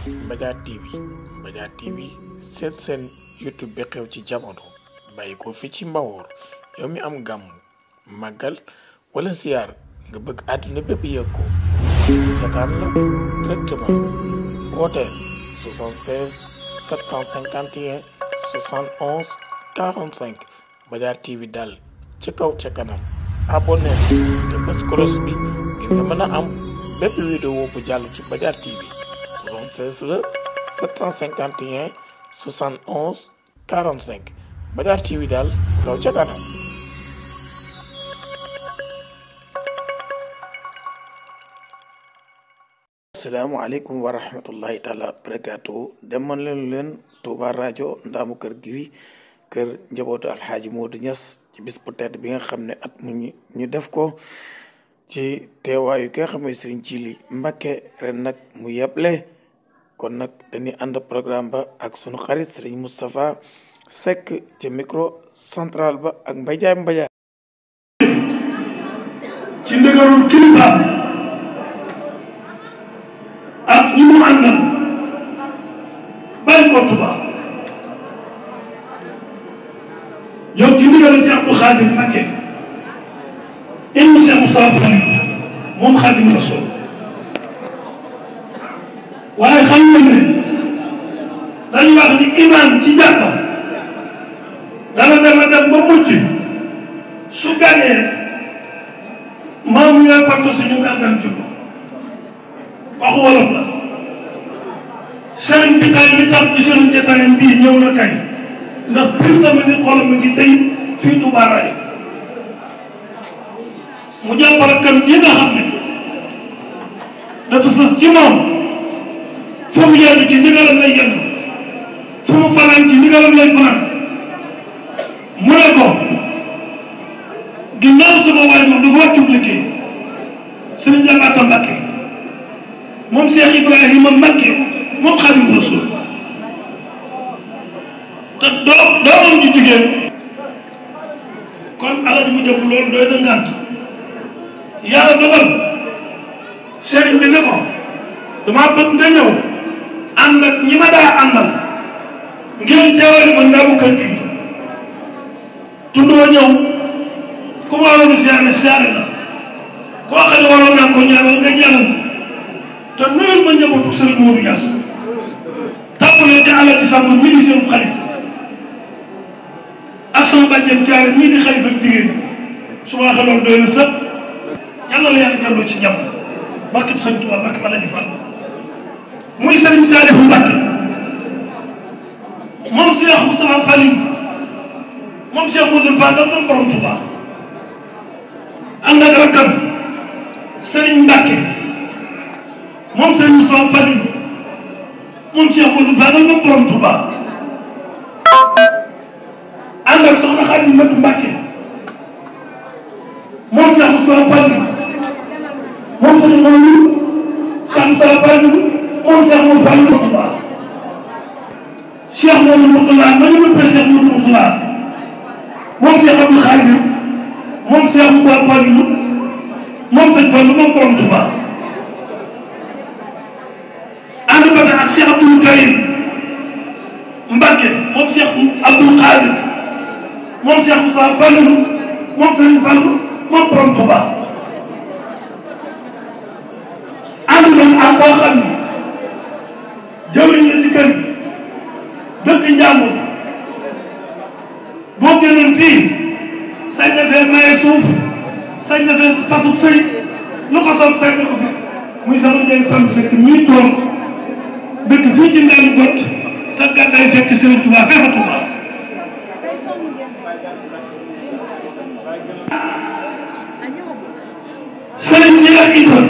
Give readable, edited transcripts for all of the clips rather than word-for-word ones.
Mbadiar TV Mbadiar TV seen YouTube bi xew ci jamono bàyyi ko fi ci Mbawoor yow mi am gàmm màggal wala ziar nga bëgg àdduna bépp yëg ko seetaan la directement wooteel 76 751 71 45 Mbadiar TV daal ci kaw ca kanam abonné te bës cloche bi ngir nga mën a am bépp vidéo bu jàll ci Mbadiar TV 76 la 751 71 45 Mbadiar TV daal kaw ca kanam. asalaamaaleykum wa rahmatullahi taala barakaatu demoon leen Touba rajo Ndaamu Kër Giri kër njabootu alxaaji Modou Niass ci bis bu tedd bi nga xam ne at mu ñu def ko ci teewaayu ki nga xam ne Serigne Djily Mbacké ren nag mu yeble kon nag dañuy ànd programme ba ak sunu xarit Serigne Moustapha Seck ci micro central ba ak Mbadiar ci ndigalul kilifa ak ñi mu àndal bàyyi ko Touba yow ci ndigal si Abdou Khadir Mbacké indi Cheikh Moustapha Fall moom Xaadimu Rasuul waaye xam ngeen ne dañu wax ni imaam ci jàkka dana dem ba mucc su gàggee maam ñooy fàtte suñu gàgganti ko waxu wolof la sëriñ bi tay mi tax ci sëriñ jotaayam bii ñëw na kay ndax bir na ma ni xolam mi ngi tey fii Touba rajo mu jàppale kan ji nga xam ne dafa sës ci moom fu mu yendu ci ndigalam lay yendu fu mu fanaan ci ndigalam lay fanaan mu ne ko ginnaaw sama waajur dafa wàccub liggéey sëriñ Jabaata Mbacké moom Cheikh Ibrahima Mbacké moom Xaadimu Rasuul te doomam ju jigéen kon alal mu jëm loolu doy na ngànt yàlla dogal sëriñ bi ne ko dama bëgg nga ñëw ànd ak ñi ma daa àndal ngeen teewal ma Ndaamu Kër gi tundoo ñëw ku ma waroon siyaare la koo xam ne waroon naa ko ñaanal nga ñaanal ko te nuyul ma njabootu Sëriñ Modou Niass tàmbalee ci àlla ci sàmm mii di seen xalifa ak sama bàjjen caare mii di xalifa ak jigéen su ma waxee loolu doy na sëpp yàlla la yàlla delloo ci jàmm barkeb Sëriñ Tuubaa barke ba la ñu fal muy Sëriñ Saalihu Mbacké moom Cheikh Moustapha Fall moom Cheikh Modou Fadal moom borom Touba ànd ak rakkam Sëriñ Mbacké moom Sëriñ Moustapha Fall moom Cheikh Modou Fadal moom borom Touba ànd ak soxna Xaadim Mbacké moom Cheikh Moustapha Fall moom Sëriñ Modou Cheikh Moustapha Fall moom Cheikh Modou Fall Touba Cheikh Modou Mourtala ma ñu mëppee Cheikh Modou Mourtala moom Cheikh Abdou Khadir moom Cheikh Moustapha Fall moom Sëñ Fall moom borom Touba ànd ba ak Cheikh Abdoul Karim Mbacké moom Cheikh Abdoul Khadir moom Cheikh Moustapha Fall moom Sëñ Fall moom borom Touba ànd nañ ak koo xam ne jëwriñ la ci kër gi dëkk njàmbur boo génnoon fii sañ na fee maye suuf sañ na fee fasub sëy lu ko soob sañ na ko fi muy sama njëriñ fan sekk mii toog dëkk fii ci Ndaamu Got te gàddaay fekk Sëriñ Tuubaa feefa Tuubaa Sëriñ Cheikh Ibra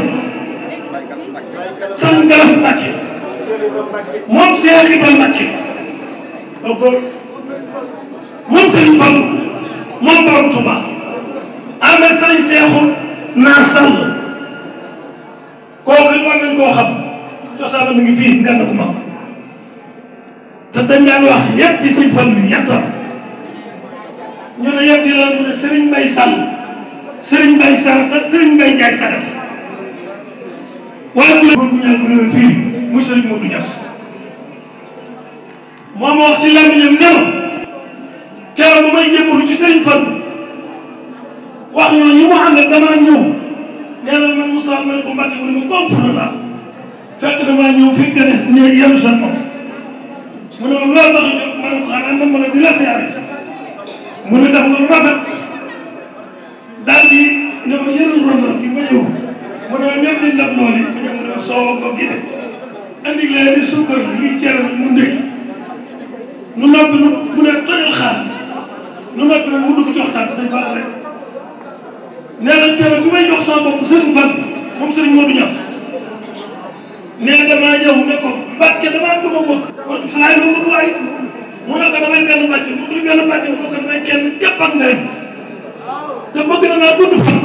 Sëriñ Galas Mbacké moom Cheikh Ibra Mbacké góor moom Sëriñ Fall moom borom Touba ànd ak Sëriñ Seexu naa sàll kooku war nañ koo xam cosaanam mi ngi fii ngànn gu mag te dañ daan wax yetti Sëriñ Fall bi yettam ñu ne yetti la ñu ne Sëriñ Mbay Sall Sëriñ Mbay Sarata Sëriñ Mbay Njaay Sarata waaye bu la góor gu ñaan ko fii muy Sëriñ Modou Niass moo ma wax ci làmmiñam ne ma keroog ba may jébbalu ci Serigne Fall wax ñooñu ñu mu àndal damaa ñëw nee na man Moussa ma ne ko Mbacke mu ne ma comme fu la fekk damaa ñëw fii gane ne yenn san moom mu ne ma loolu tax a jóg ma ne ko xanaa na mën a di la siyaare mu ne def nga lu rafet daal di ne ma yëru rondal gi ma ñëw mu ne ma ñëpp di ndab loolu yi ma ñëw mu ne ma soo ko gi de andi leen di suukar li cere mu ndékki nu noppi nu mu ne tojal xaar nu noppi nag mu dugg ci waxtaan sëñ Fall rek nee na keroog bi may jox sama bopp sëriñ Fall moom sëriñ Modou Niass nee na damaa ñëw ne ko Mbàkke damaa am lu ma bëgg xalaat ma bëgg waay mu ne ko damay benn bàcc mu ne benn bàcc mu ne ko damay kenn képp ak ndey te bëgg na naa gudd fan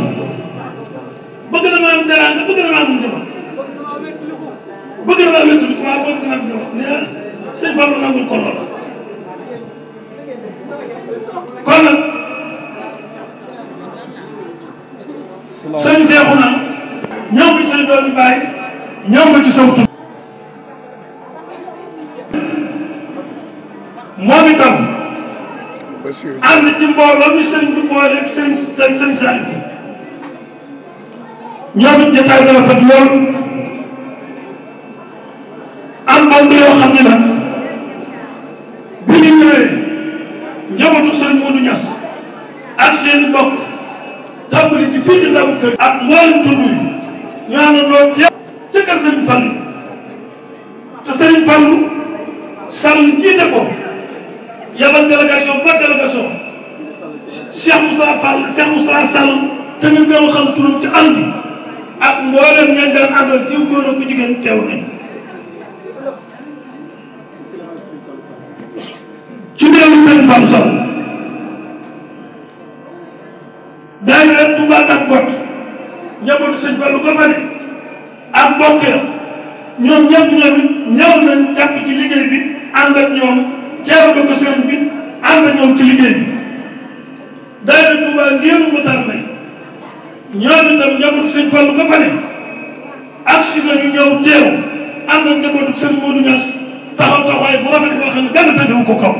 bëgg na naa am teraanga bëgg na naa am njaboot bëgg na naa wéttul ko waaw bëgg naa am njaboot nee na sëñ Fall nangul ko lool kon nag sëñ Seexuna ñëw ko ci say doomi baay ñëw ko ci saw tur moom itam ànd ci mbooloo mi sëriñ bi boole ak sëriñ Saaliw ñoom it jotaay bi rafet lool am mbokk yoo xam ne nag bi ñu ñëwee njabootu sëriñ Modou Niass ak seen mbokk tàmbali ci fii ci ndawu kër ak mboolem tund yi ñu àndandoo teew ca kër Serigne Fallou te Serigne Fallou Sall jiite ko yabal délégation ba délégation Cheikh Moussa Sall te ñu gën a xam turam ci ànd ak mboolem ña daan àndal ci góor ak ku jigéen teew nañ ci ndigalu Serigne Fallou Sall daayira Touba ak Got njabootu sëñ Fallu ko fa ne ak mbokk ya ñoom ñëpp ñëw nañ jàpp ci liggéey bi ànd ak ñoom teewlu ko sëriñ bi ànd ak ñoom ci liggéey bi daayira Touba ngéenu Matar Mbay ñoom itam njabootu sëñ Fallu ko fa ne ak si nañu ñëw teew ànd ak njabootu sëriñ Modou Niass taxaw taxawaay bu rafet boo xam ne benn féetewu ko kaw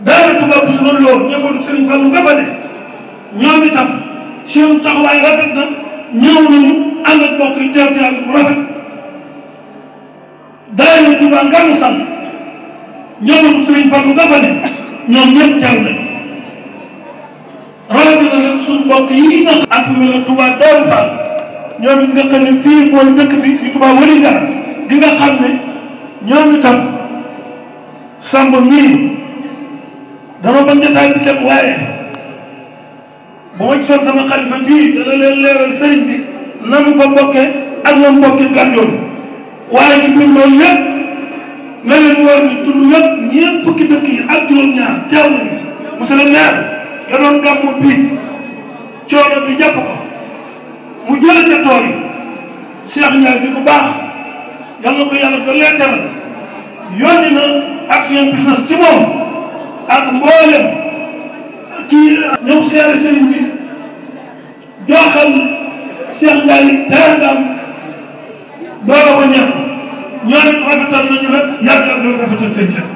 daayira Touba bu su loolu loolu njabootu sëriñ Fallu ko fa ne ñoom itam seen taxawaay rafet na ñëw nañu ànd ak mbokk yi teew teew mu rafet daayira Touba Ngalla Sall njabootu Sëriñ Fallu dafa ne ñoom ñëpp teew nañu rawatina nag suñu mbokk yi nga ak fu mel ne Touba Daaru Fall ñoom it nga xam ne fii mooy dëkk bi di Touba wali ngara gi nga xam ne ñoom itam sàmb mii dama bañ jotaay bi kat waaye bu ma gisoon sama xalifa bii dana leen leeral sëriñ bi na mu fa bokkee ak na mu bokkee gànjool waaye ci biir loolu yëpp na leen war ni tund yëpp ñeent fukki dëkk yi ak juróom-ñaar teew nañu monsieur le maire da doon gàmmu bii coono bi jàpp ko mu jële ca tool yi Cheikh Ndiaye bi ku baax yal na ko yàlla da leen teral yónni na action business ci moom ak mboolem kii ñëw seere sëriñ bi jooxal Cheikh Ndiaye terangam doora ko ñeex ñoo ne rafetal nañu rek yàgg doon rafetal seen lépp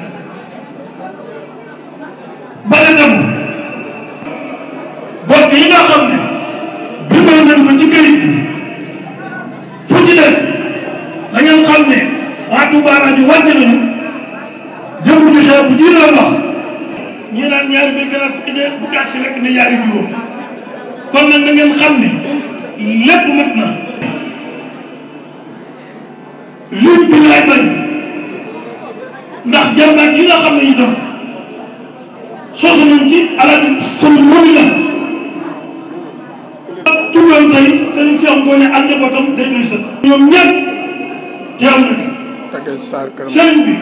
bale dem bokk yi nga xam ne bindoo nañ ko ci këyit bi fu ci des da ngeen xam ne waa Touba rajo wàcce nañu jëmbu ju xew bu ji loolu wax ñii naan ñaari bay gën a fukki de bu kaat si rek ne ñaari juróom kon nag da ngeen xam ne lépp mat na lim bi laay bañ ndax jarbaat yi nga xam ne itam soosu nañ ci alaaji son Modou Niass tuddoon tey sëriñ Cheikh Ngoné ak njabootam day doy sëkk ñoom ñëpp teew nañu sëriñ bi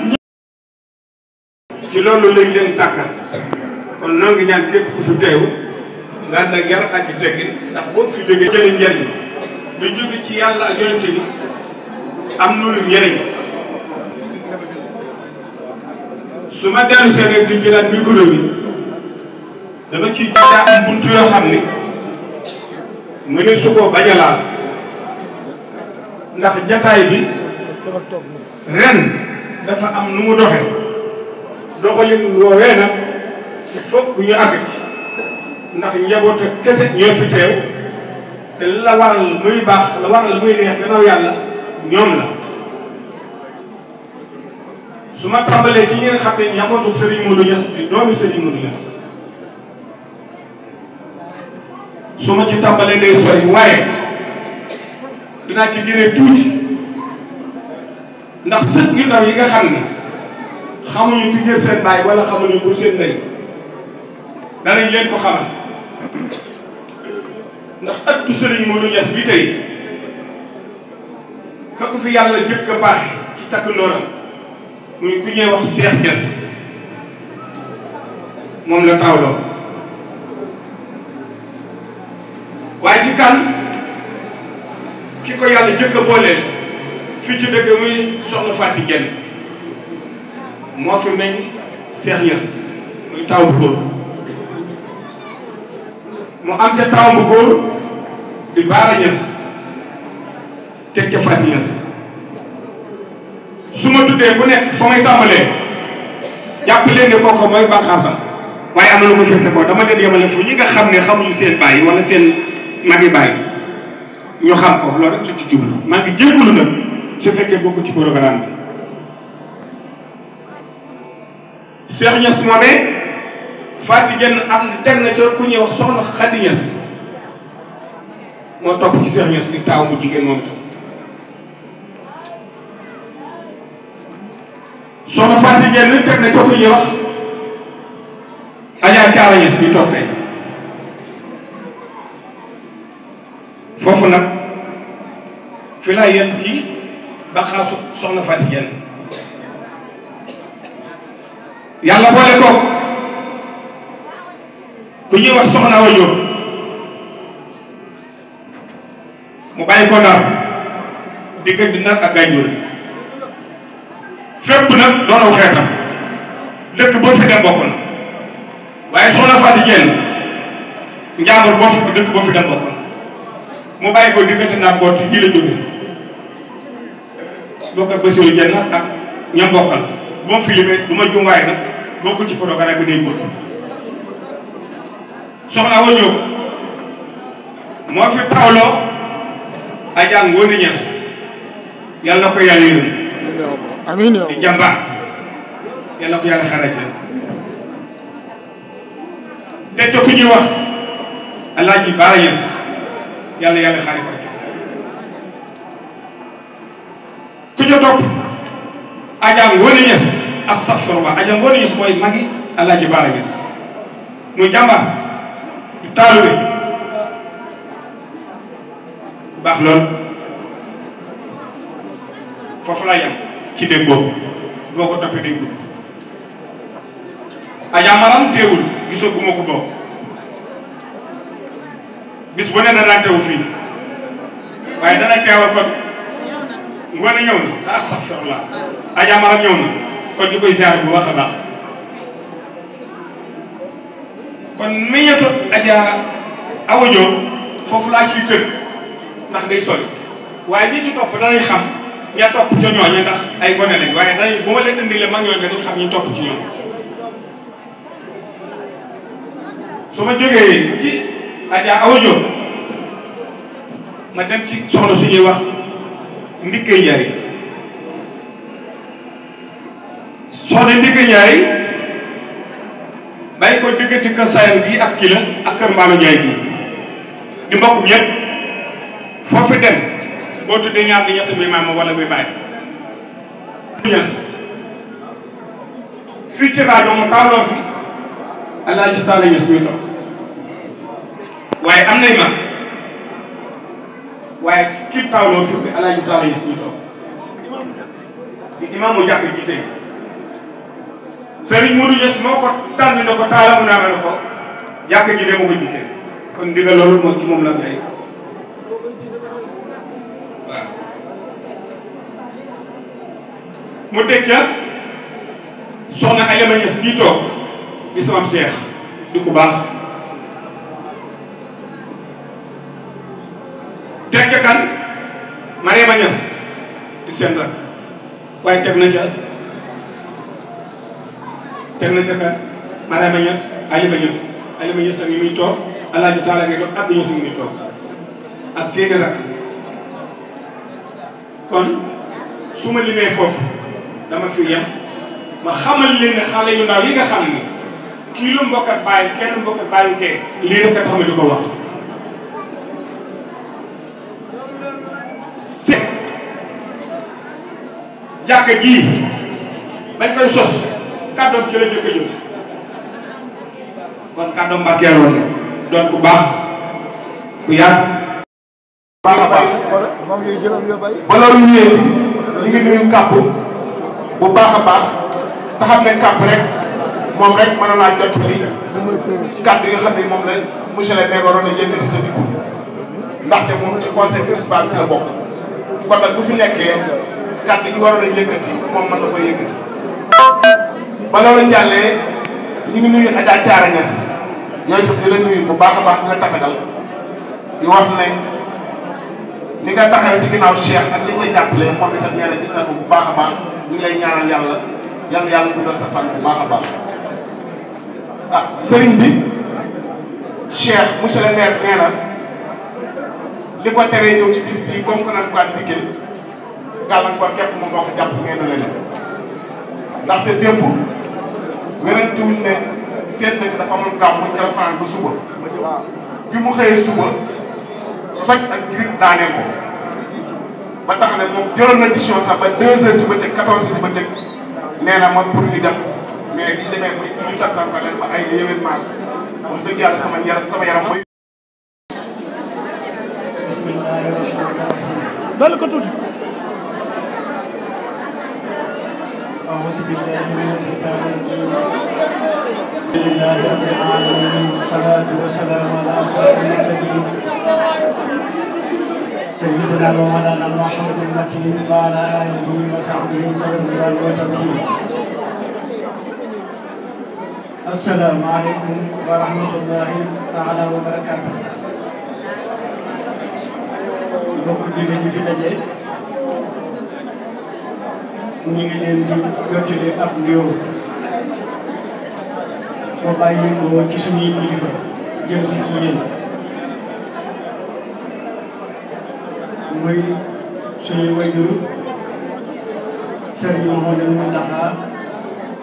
ci loolu lañ leen tàggat kon noo ngi ñaan képp ku fi teew nga ànd ak yar ak teggin ndax boo fi jógee jëlee njëriñ lu jóge ci yàlla ak yonent bi am na lu njëriñ su ma dellu seen rek di jëlaat micro bi dama ciy jëlaat am buntu yoo xam ni mu ne su ko bañ a laal ndax jataay bi ren dafa am nu mu doxe doxalin woowee nag fokk ñu àgg ci ndax njaboot kese ñoo fi teew te la waral muy baax la waral muy neex gannaaw yàlla ñoom la su ma tàmbalee ci ñi nga xam ne njabootu Serigne Modou Niass bi doomi Serigne Modou Niass su ma ci tàmbalee day sori waaye dinaa ci génne tuuti ndax sët yu ndaw yi nga xam ne xamuñu ku jël seen baay wala xamuñu pour seen ndey danañ leen ko xamal ndax ëttu Serigne Modou Niass bi tey ka ko fi yàlla jëkk a baax ci takk ndooram muy ku ñuy wax Cheikh Niass moom la tawloo waaye ci kan ki ko yàlla jëkk a booleel fii ci dëkk muy soxna Fatou Dieng moo fi meññ Cheikh Niass muy taw bu góor mu am ca taw bu góor di Baara Niass teg ca Fatou Niass su ma tuddee ku nekk fa may tàmbalee jàpp leen ne kooku mooy bànqaasam waaye am na lu ko féete ko dama den yemale fu ñi nga xam ne xamuñu seen baay wala seen magi baay ñu xam ko loolu rek la ci jublu maa ngi jégalu nag su fekkee bokk ci programme bi Cheikh Niass moomee Fatou Dieng am teg na ca ku ñuy wax soxna Khady Niass moo topp ci Cheikh Niass di taaw mu jigéen moom itam soxna Fatou Dieng teg na ca ku ñuy wax Adja Thiara Niass bi toog tey foofu nag fi laa yem ci ba xaasu soxna Fatou Dieng yàlla boole ko ku ñuy wax soxna Awa Diop mu bàyyi ko Ndar diggante Ndar ak Gànjool fépp nag doon aw xeetam dëkk boo fi dem bokk na waaye soxna Fatou Dieng njàmbur boo fi dëkk boo fi dem bokk na mu bàyyi ko diggante Ndar boot ji la jóge bokk ak Bassirou Dieng ak ñam bokkal bu ma fi limee du ma jum waaye nag bokk ci programme bi day bokk soxna Awa Diop moo fi tawloo Adja Ngoné Niass yàlla na ko yàlla yërëm amiin di jàmbaar yàlla na ko yàlla xarajal te ku ñuy wax Alaaji Baara Niass yàlla xaari ko ku ca topp Adja Ngoné Niass astaghfirullah Adja Ngoné Niass mooy magi Alaaji Baara Niass muy jàmbaar di taalibe baax lool foofu laa yem ci dégg boobu boo ko toppee day gudd Adja Maram teewul gisoo gu ma ko bokk bis bu ne danaa teew fii waaye dana teewal kon Ngoné ñëw na astaghfirullah Adja Maram ñëw na kon ñu koy ziar bu baax a baax kon meññeetu Adja Awa Diop foofu laa ciy tënk ndax day sori waaye ñi ci topp danañ xam ña topp ca ñooñu ndax ay gone lañ waaye danañ bu ma leen indilee mag ñooñu dañ xam ñi topp ci ñoom su ma jógee ci Adja Awa Diop ma dem ci soxna suñuy wax Ndikkee Njaay soxna Ndikkee Njaay bàyyi ko diggante kër Sayar gi ak kii la ak kër Mbaalo Njaay gi di mbokk ñëpp foofu dem boo tuddee ñaar di ñett muy maam wala muy bàyyi Niass fii ci rajo mu taaloo fi Alaaji Taala Niass muy toog waaye am nay mag waaye kii taaloo fi bi Alaaji Taala Niass muy toog di imaamu jàkk ji tey Serigne Modou Niass moo ko tànn ne ko taala mu naa mel ko jàkk ji de ma ko jiite kon ndigal loolu moo ci moom la ngay waaw mu teg ca soxna Alima Niass bii toog di sama seex di ku baax teg ca kan Mariama Niass di seen rak waaye teg na ca teg na ca kan Mariama Niass Alima Niass a ngi muy toog Alaaji Taala ngi doon Abdou Niass a ngi muy toog ak seeni rak kon su ma limee foofu dama fi yem ma xamal leen ne xale yu ndaw yi nga xam ne kii lu mbokk ak bàyyi kenn mbokk ak bàyyi kee lii rek a tax ma di ko wax jàkka jii bañ koy sos kàddoom ci la jëkk a jóg kon kàddoom mbàkkeeloon na doon ku baax ku yaatu baax a baax ba loolu ñëwee ñu ngi nuyu kàpp bu baax a baax te xam ne kàpp rek moom rek mën naa jot li kàddu yi nga xam ne moom la monsieur le maire waroon a yëkkati te di ko ndaxte moom ci conseil municipal bi la bokk kon nag bu fi nekkee kàddu yi waroon a yëkkati moom mën na koy yëkkati ba loolu jàllee ñu ngi nuyu Adja Thiara Niass yooyu itam di la nuyu bu baax a baax di la tafetal di wax ne ni nga taxawee ci ginnaaw Cheikh ak li koy jàppale moom itam nee na gis na ko bu baax a baax ñu ngi lay ñaanal yàlla guddal sa fan bu baax a baax ah sëriñ bi Cheikh monsieur le maire nee na li ko teree ñëw ci bis bii comme que nan ko dikkee gàllankoor képp moom moo ko jàpp ngeen leneen ndaxte démb wérantuwuñ ne seen dëkk dafa amoon gàmmu ca la fanaan ba suba bi mu xëyee suba soj ak grippe daaneel ko ba tax ne moom jëloon na décision sax ba 2 heures ci bëccëg 14 heures ci bëccëg nee na ma pour ñu dem mais biñ demee ba ñu tàggat ko leen ba ay yéwén maas wax dëgg yàlla sama yaram mooy. dal ko tuuti. أعوذ بالله من الشيطان الرجيم الحمد لله رب العالمين والصلاة والسلام على أشرف المرسلين سيدنا ومولانا محمد المكين وعلى آله وصحبه وسلم وتمكين السلام عليكم ورحمة الله تعالى وبركاته mbokk jullit ñi fi daje ñu ngi leen di jottali ab nuyoo ba bàyyi ko ci suñuy kilifa jëm si ci yéen muy suñuy wajur Serigne Mouhamadou Mountakha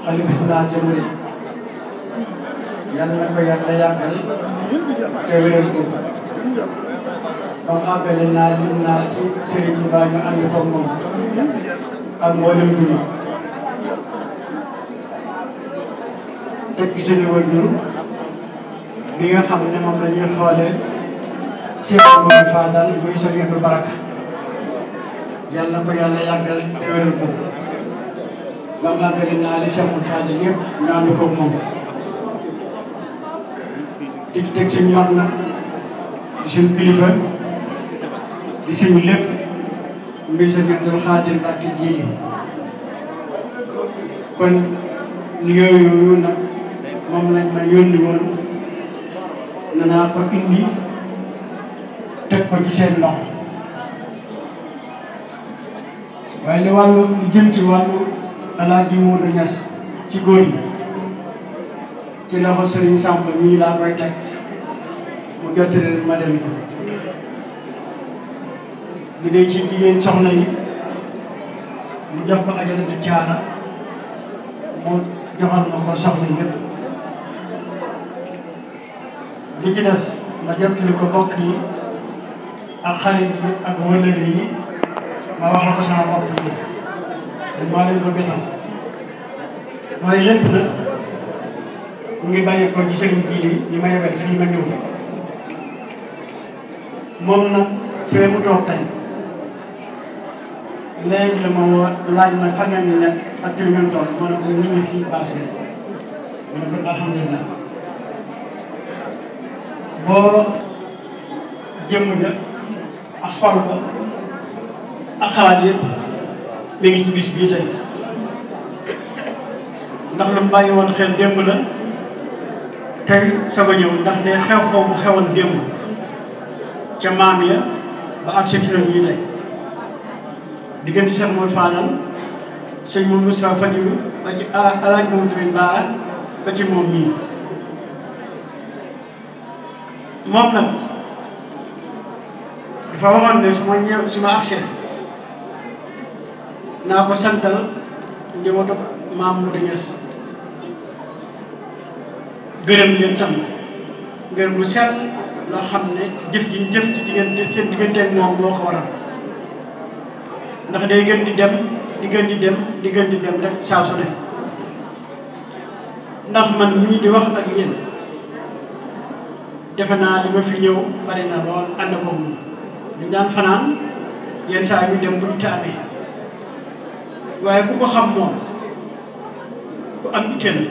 xalifa général des mourides yàlla na ko yàlla yàggal te wéral ko ba mu àggale naa lim naa ci Serigne Touba ñu ànd ko moom ak mboolem dund teg ci suñu wajur bi nga xam ne moom la ñuy xoolee Cheikh Amadou Fadal muy Serigne Abdou Baraka yàlla na ko yàlla yàggal te wéral ko ba mu àggale naa li Cheikh Amadou Fadal yëpp ñu ànd ko moom di teg suñu mag na di suñu kilifa di suñu lépp mbir sa Abdul Xaadir Mbàkke Jiili kon liggéey yooyu nag moom lañ ma yónni woon nanaa ko indi teg ko ci seen loxo waaye li wàllu lu jëm ci wàllu Alaaji Moodu Ñas ci góor ñi ci loxo Sëriñ Samb mii laa koy teg mu jottali ma dem ko bu dee ci jigéen soxna yi mu jox ko Ajaratu Caara mu joxal ma ko soxna yëpp li ci des ma jottali ko bokk yi ak xarit yi ak wëllëre yi ma waxal ko sama bopp yi maa leen ko gisal waaye lépp nag mu ngi bàyyi ko ci sëriñ Jiili ñi ma yebal fii ma ñëw moom nag fee mu toog tey léegi la ma laaj ma fa ngeen di nekk ak ci li ngeen toll ma ne ko nit ñi fii bâche bi ma ne ko alhamdulilah boo jëmm ja ak xol ba ak xalaat yëpp mi ngi ci bis bii tey ndax lu mu bàyyi woon xel démb la tey soog a ñëw ndax de xew-xew bu xewoon démb ca maam ya ba ak sa kilo yi tey diggante Cheikh Mouhamadou Fadal sëñ Moustapha Fadilou ba ci Alaaji Mamadou Baara ba ci moom mii moom nag dafa waxoon ne su ma accès naa ko santal njabootu maam Modou Niass gërëm leen tam ngërëm lu sell loo xam ne jëf ji ñu jëf ci seen digganteeg moom moo ko waral ndax day gën di dem di gën di dem di gën di dem rek saa su ne ndax man mii di wax ak yéen defe naa li ma fi ñëw bari na lool ànd ko moom dañ daan fanaan yenn saa yu dem bu ñu amee waaye ku ko xam moom ku am itte la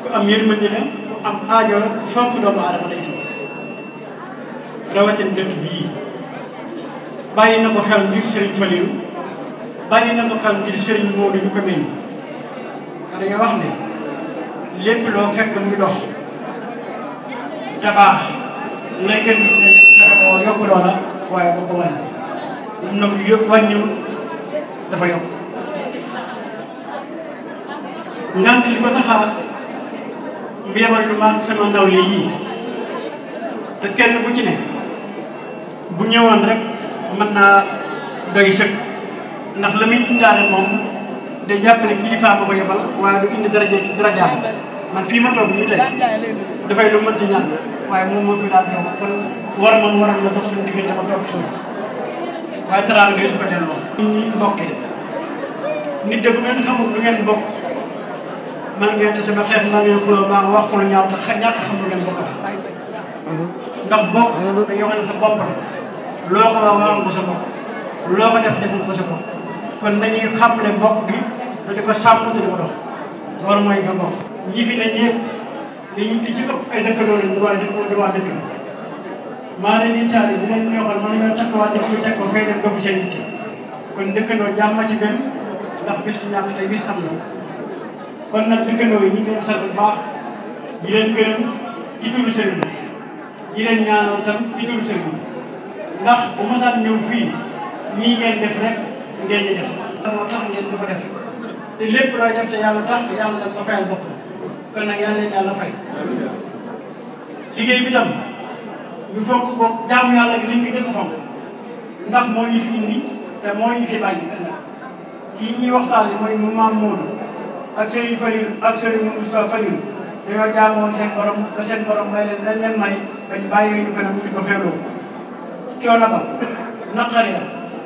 ku am yërmande la ku am aajo la ku fonk doomu aadama lay tudd rawatina dëkk bii bàyyi na ko xel ngir Serigne Falilou bàyyi na ko xel ngir Serigne Modou ñu ko meññ dañuy wax ne lépp loo fekk muy dox te baax la gën dafa ko yokk loola waaye boo ko wàññi mun na ko yëpp wàññiwul dafa yokk ngant li ko tax a yebal lu ma sama ndaw li yii te kenn ku ci ne bu ñëwoon rek mën naa doy sëkk ndax la muy indaale moom day jàpp ne kilifa ba ko yebal waaye du indi darajaam man fii ma toog nii tey dafay lu mën di ñaan waaye moom moo fi daal toog kon waroon na dox suñu diggante ma toog suñu waaye teraanga day su ko delloo. ñi mbokkee nit de bu ngeen xamul lu ngeen bokk man ngeen di sama xeet maa ngeen xuloo maa wax ko lu ñaaw te ñàkk xam lu ngeen bokk ndax bokk dañoo xam ne sa bopp loo ko waxal ko sa bopp loo ko def deful ko sa bopp kon dañuy xam ne bokk gi te di ko sàmm te di ko dox loolu mooy nga bokk ñi fi ne ñëpp dañuy di ci ëpp ay dëkkandoo lañ di waa dëkk maa leen di taal yi dinañ ñoo xam mën nañoo takk waa dëkk bi teg ko fay dem dogg seen yitte kon dëkkandoo jàmm ci gën ndax bis bu ñàkk tey bis am na kon nag dëkkandoo yi ñu ngi leen sant bu baax di leen gërëm ci turu sëriñ bi di leen ñaanal tam ci turu sëriñ bi ndax bu masaan ñëw fii ñii ngeen def rek ngeen di def moo tax ngeen di ko def te lépp looy def te yàlla tax yàlla da ko fayal bopp kon nag yàlla leen yàlla fay liggéey bi tam ñu fonk ko jaamu yàlla gi nañ ko gën a fonk ndax moo ñu fi indi te moo ñu fi bàyyi kii ñuy waxtaane mooy mu maam Modou ak Serigne Falilou ak Serigne Moustapha Falilou dañoo jaamoon seen borom te seen borom may leen dañ leen may bañ bàyyi ñu gën a mujj ko feeroo coono ba naqaree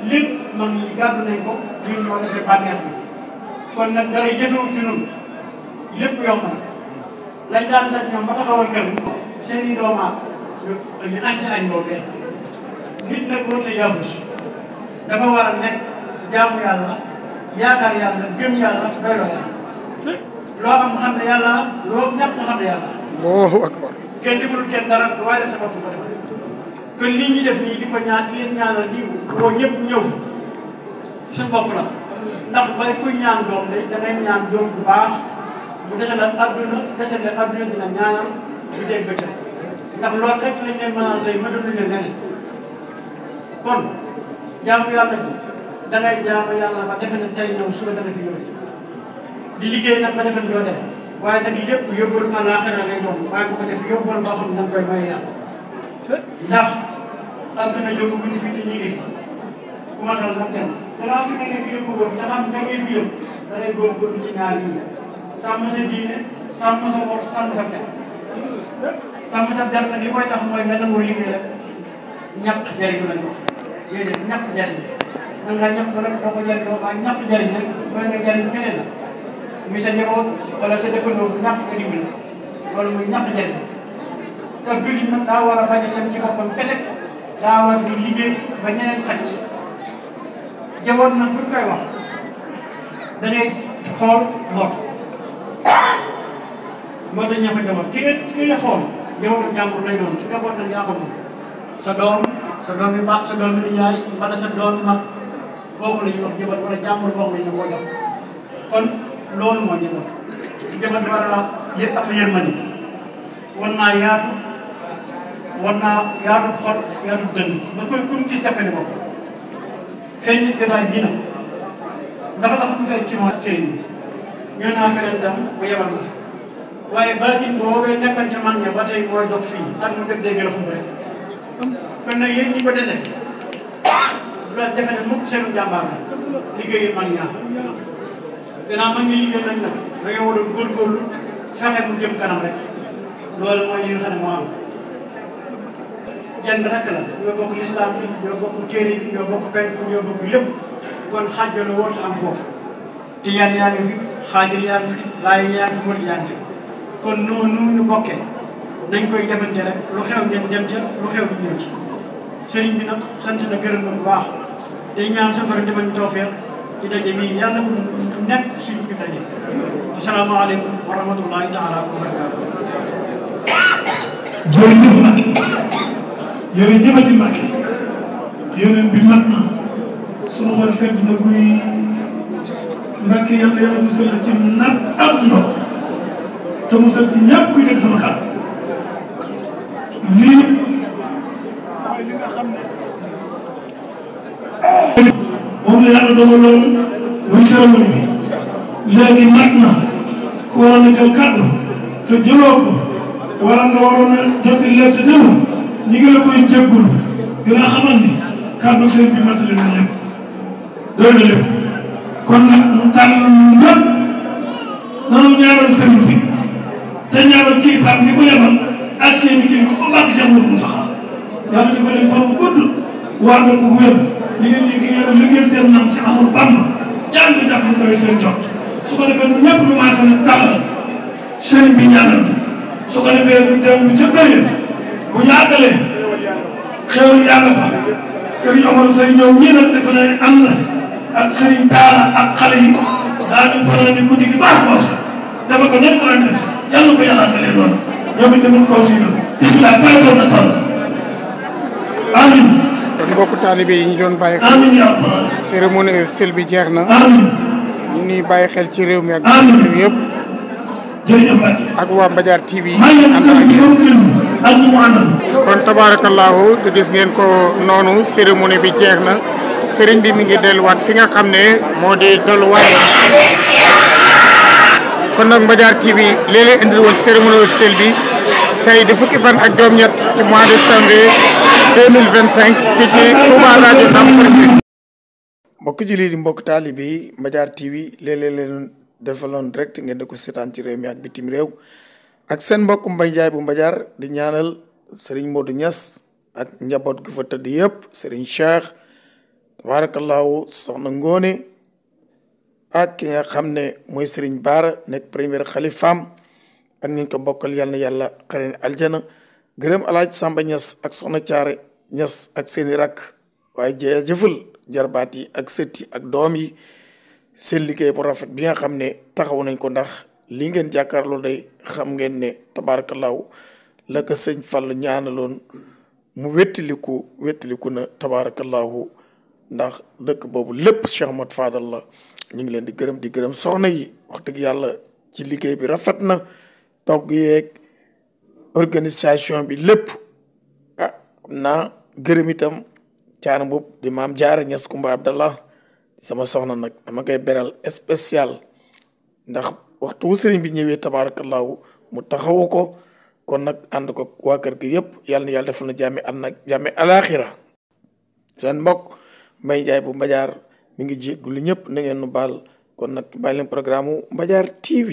lépp mag ñi gàddu nañ ko ñun ñoo defee bànneex bi kon nag dara jëfewul ci ñun lépp yomb na lañ daan daj ñoom ba taxawal kër seen i doomaat ñu añ ci añ boobee nit nag warut a yaabus dafa war a nekk jaamu yàlla yaakaar yàlla gëm yàlla doyloo yàlla loo am xam ne yàlla loo ñàkk nga xam ne yàlla. Allahu akbar. kenn deful kenn dara waaye def sa bopp ko def kon lii ñuy def nii di ko ñaan di leen ñaanal di woo ñëpp ñëw suñu bopp la ndax bay kuy ñaan doom de dangay ñaan doom bu baax bu dese la adduna dina ñaanal bu dee bëccëg ndax loolu rek lañ leen mënal tey mënul leen neneen kon jaamu yàlla ji dangay jaamu yàlla ba defe ne tey ñëw suba dana fi ñëw di liggéey nag ba defe ne doo dem waaye nag lépp yóbbul àllaaxira lay doon waaye bu ko def yóbbul boo xam ne danga koy may yàlla ndax adduna jóg bu ñu fi te ñu ngi fi ku ma dal nag dem danaa fi nekk fi yóbbu boobu te xam ne ngay fi yóbbu da ngay góorgóorlu ci ñaar yi sàmm sa diine sàmm sa bopp sàmm sa der sàmm sa der nag li koy tax mooy nga nangoo liggéey rek ñàkk jariñu lañ wax déedéet ñàkk jariñ man ngaa ñàkk rek doo ko jariñoo waaye ñàkk jariñ rek mooy nga jariñ keneen la muy sa njaboot wala sa dëkkandoo bu ñàkk nga dimbali loolu muy ñàkk jariñ te jullit nag daa war a bañ a yem ci boppam kese daa war di liggéey ba ñeneen xaj jaboot nag buñ koy wax da ngay xool mboot moo tax ña fa jaboot ki nga xool jabootu jàmbur lay doon ki nga boot nag yaa ko moom sa doom yi baax sa doom yi yaay wala sa doom yi mag boobu la ñuy wax jaboot wala jàmbur boobu la ñu ko jox kon loolu moo jaboot jaboot war a yëpp ak yërmande war naa yaatu war naa yaatu xol yaatu dënn ba koy kum gis defe ne bopp xëy nit gadaay bii nag dafa dafa mu fay ci moom sëriñ bi ñoo naa feneen dem bu yebal na waaye baatin boobee nekkoon ca mag ña ba tey mooy dox fii ak mu def dégg la fu mu rek kon nag yéen ñi ko dese loolu defe ne mukk seen jàmbaar la liggéeyi mag ñaa gannaaw mag ñi liggéey nañ nag da nga war a góorgóorlu fexe mu jëm kanam rek loolu mooy li nga xam ne moo am jenn rek la ñoo bokk lislaam bi ñoo bokk téere bi ñoo bokk penk bi ñoo bokk lépp kon xaajalo wootu am foofu tijaan yaa ngi fi xaadir yaa ngi fi laay yaa ngi fi wër yaa ngi fi kon noonu ñu bokkee nañ koy defante rek lu xew ngeen dem ca lu xew ñu ñëw ci sëriñ bi nag sant na gërëm na bu baax day ñaan sa borom defal ñu tawfeex ci daje bii yàlla bu nekk suñu bi daje asalaamaaleykum wa rahmatullahi taala wa barakaatu jërëjëf Mbacke jërëjëfati Mbacke yeneen bi mat na sunu xol sedd na guy Mbacke yàlla yàlla musal la ci natt ak ndox te musal ci ñàpp kuy dégg sama kàddu lii mooy li nga xam ne moom la yàlla dogaloon muy cérémonie bi léegi mat na ku waroon a jël kàddu te jëloo ko wala nga waroon a jotti lépp te jëloo ñi ngi la koy jéggulu dina xamal ni kàddu sëriñ bi matali na lépp doy na lépp kon nag mu tànn ñëpp nanu ñaanal sëriñ bi te ñaanal kilifaam ñi ko yebal ak seen i kilifa ba mbàkk Cheikh Mourou Mountakha yàlla di ko leen fan bu gudd waa nga ko wér li ngeen liggéey seen naam si Ahmadou Bamba yàlla ko jàpp ñu koy seen jot su ko defee ñun ñëpp ñu maase na tàllal sëriñ bi ñaanal su ko defee ñu dem lu jëkkër bu yàggalee xéwal yàlla fa sëriñ Omar Seye ñëw ñii nag defe naa am na ak sëriñ Taara ak xale yi daañu faral di guddi gi baas baas dafa ko nekk la def yàlla ko yàlla atalee noonu ñoom it tamit kaw si ñun bisimilah fayatoon na toll amin kon mbokku taalibe yi ñu doon bàyyi xel amin ya rabbal cérémonie officielle bi jeex na amin ñu ñuy bàyyi xel ci réew mi ak amin réew yëpp jërëjëf Mbacke ak waa Mbadiar TV maa ngi leen di ànd sant ak di yéen. gërëm ak ñu mu àndal kon tabaarakallaahu te gis ngeen ko noonu cérémonie bi jeex na sëriñ bi mi ngi delluwaat fi nga xam ne moo di tolluwaay kon nag Mbadiar TV léeg-léeg indil woon cérémonie officielle bi tey di fukki fan ak juróom-ñett ci mois de janvier 2025 fii ci Touba rajo Ndam Production. mbokk jullit yi mbokk taalibe yi Mbadiar TV léeg-léeg leen defaloon direct ngeen di ko seetaan ci réew mi ak bitim réew ak seen mbokk Mbaye Ndiaye bu Mbadiar di ñaanal Serigne Modou Niass ak njaboot gu fa tëdd yëpp Serigne Cheikh tabaarakallaahu soxna Ngone ak ki nga xam ne mooy Serigne Baara nekk premier xalifaam ak ñu ko bokkal yal na yàlla xare aljana gërëm alaaj Samba Niass ak soxna Thiaré Niass ak seeni rakk waaye jëfal jarbaat yi ak sët yi ak doom yi seen liggéey bu rafet bi nga xam ne taxaw nañ ko ndax li ngeen jàkkaarloo day xam ngeen ne tabaarakallaahu la ko sëñ Fall ñaanaloon mu wettiliku na tabaarakallaahu ndax dëkk boobu lépp Cheikh Ahmad Fadal la ñu ngi leen di gërëm soxna yi wax dëgg yàlla ci liggéey bi rafet na togg yeeg organisation bi lépp ah xam naa gërëm itam caana boobu di maam Jaara Ñas Kumba Abdallah sama soxna nag dama koy beral spécial ndax waxtu wu sëriñ bi ñëwee tabaarakallaahu mu taxawu ko kon nag ànd ko waa kër gi yëpp yàlla na yàlla defal na jàmmi ànd nag jàmmi alaaxira seen mbokk Mbaye Ndiaye bu Mbadiar mi ngi jéggulu ñëpp na ngeen nu baal kon nag bàyyi leen programme Mbadiar TV